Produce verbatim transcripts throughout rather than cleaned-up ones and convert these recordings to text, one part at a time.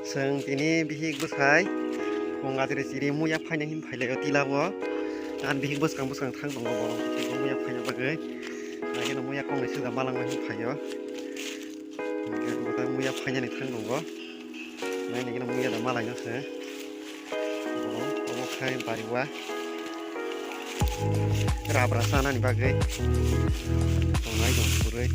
Chwng tini bihik bwsai phung gajri chiri muya phaina hin phailaio tila o. Ani bihik bwskang bwskang thang tongo borok muya phaina bagwi. Lagino muya kongni sida malangma hin phaio. Hwnkhe bo muya phainani thang tongo. Nainigino muya da malaino se. Obo khai bariwa. Rabra sanani bagwi tongnai dong purwi.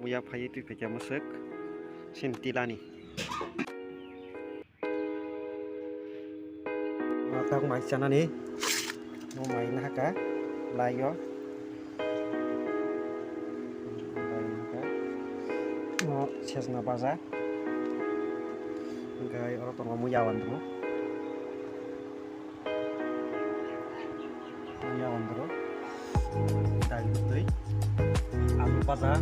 Muya phaiwi twi phaikha mwswk sini tilani. Tabuk mai chanani. Mo mai nahaka laio. Mo sejna baja. Hwnkhe oro tongo muya wandru. Muya wandru. Dal twi. Alu baja.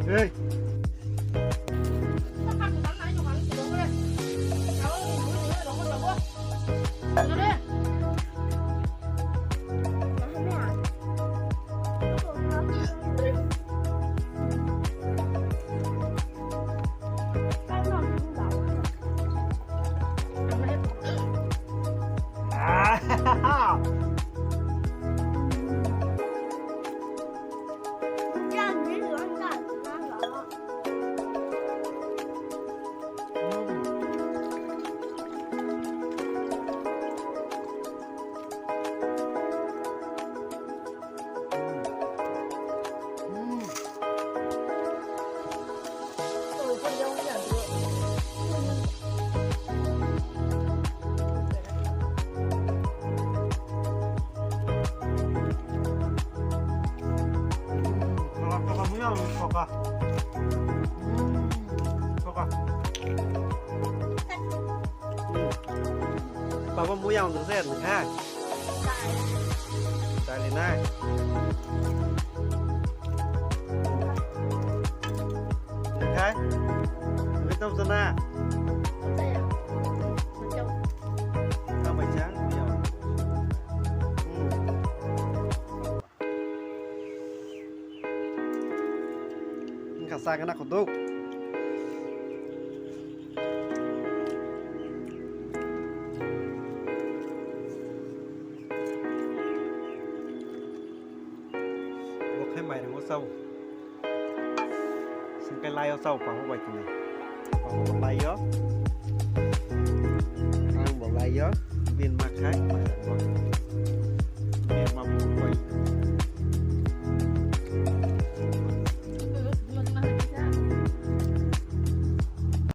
Hey. Baba mui ang dong sen ha. Chali nai. Hai. Ini tau sana. Tao mai chang. Hmm. Wngkha sa gana kuduk. Bo khe mairango chao. Sengke laio chao, pango bai tini. Pango bo laio. Ang bo laio. Bin ma khai. Bin ma bo bai.